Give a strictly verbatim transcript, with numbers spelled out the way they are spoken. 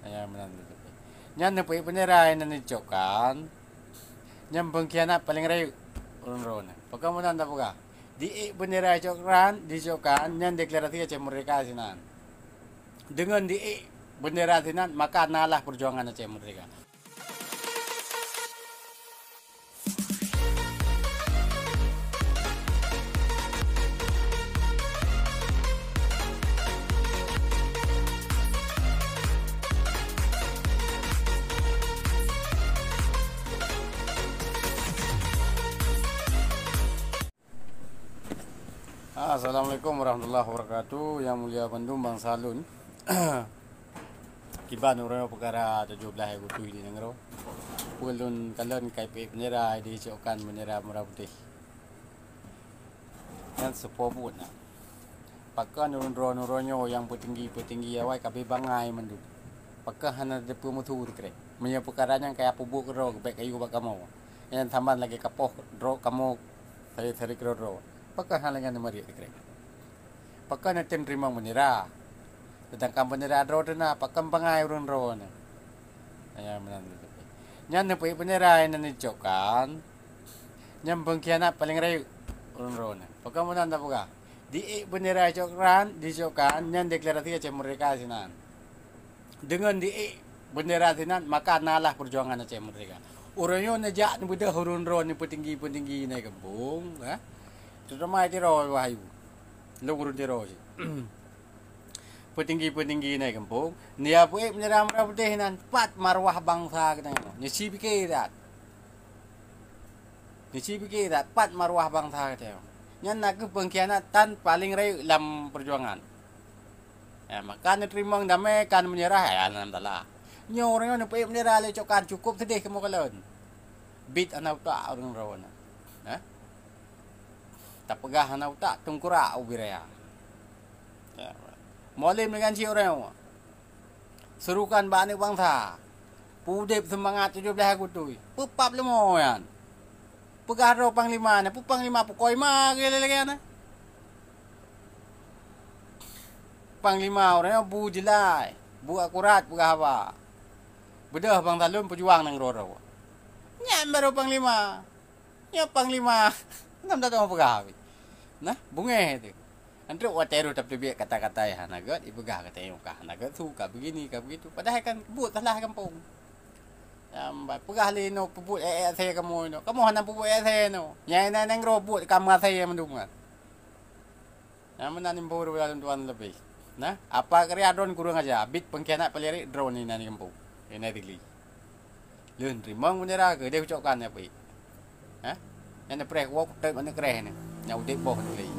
Nyan meunan. Nyan neupeuék beundera nyang dicokkan. Nyan pengkhianat paleng rayeuk ureuëng droeneuh. Pakon meunan tapeugah? Diék beundera cokkan, dicokkan, nyan deklarasi Aceh Merdeka sinan. Deungon diék beundera sinan, maka nalah peujuangan Aceh Merdeka. Assalamualaikum warahmatullahi wabarakatuh. Yang mulia bandum bansa lôn. Kiban uroe peukara tujoh blaih Agustus di nanggroe. Peue lôn kalon kai peuék beundera dicokkan beundera merah putih. Nyan seupôt buet na. Pakon ureuëng droeneuh nyoe nyang peutinggi-peutinggi awai ka abéh bangai mandum. Pakon hana teupeu meusu sikrek. Meunyoe peukara nyan kaya peubuet keudroe geubek kayue bak kamoe. Nyan saban lagée kapoh droe kamoe sari-sari keudroe-droe. Pakon hana lagée nyan mariet sikrek. Pakon na tem teurimong beundera. Seudangkan beundera droe teuh na, pakon bangai ureuëng droeneuh. Nyan meunan. Nyan neupeuék beundera nyang dicokkan. Nyan pengkhianat paleng rayeuk ureuëng droeneuh. Pakon meunan tapeugah? Diék beundera cokkan, dicokkan, nyan deklarasi Aceh Merdeka sinan. Deungon diék beundera sinan, maka nalah peujuangan Aceh Merdeka. Uroe nyoe neujak neubeudôh ureuëng droeneuh peutinggi-peutinggi na gampông, ha? Terutama Tiro Wahyu. Lôn ureuëng Tiro cit. Peutinggi-peutinggi na gampông, neupeuék beundera merah putih nan, pat marwah bansa geutanyoe. Neuci pike that. Neuci pike that, pat marwah bansa geutanyoe. Nyan nakeuh pengkhianatan paleng rayeuk lam peujuangan. Ya, maka neuteurimong damé kan meunyeurah, ya, alhamdulillah. Nyoe ureuëng nyoe neupeuék beundera lé cokkan, cukôp seudeh kamoe kalon. Bit hana utak ureuëng droeneuh. Ha? Tapeugah hana utak, teungkurak ubit raya. Ya. Mualim deungon cit ureuëng. Seurukan bak aneuëk bansa. Peudeb seumangat tujoh blaih Agustus. Peupab leumo nyan. Peugah droe panglima nyan, peue panglima pukoi ma lagée-lagée nyan. Panglima ureuëng nyoe bu jeulai, bu akurat peugah haba. Beudôh bansa lôn peujuang nanggroe droe. Nyan barô panglima. Nyoe panglima. Nam dak peugah. Nah, bungéh teuh. Enteuk watée roh tapeubiet kata-kata nyang hana gét, ipeugah kata nyoe ka hana gét su, ka begini, ka begitu. Padahai kan buet salah gampông. Nyang ba-, peugah lé inoe peubuet ék-ék asée kamoe inoe. Kamoe hana peubuet ék asée inoe. Nyang inan nanggroe buet ka meuasée mandum kan. Nyang meunan imbôh dua lam tuan leubeh. Nah, apa karya droen kurang aja, bit pengkhianat paleng rayeuk droen inan gampông. Inan digli. Lheueh teurimong beundera keu deh ucok kan nyan peuék. Ha? Nyan neupreh woe kuteuk aneuk kreh nyan. Nyan udeb boh nyan lé.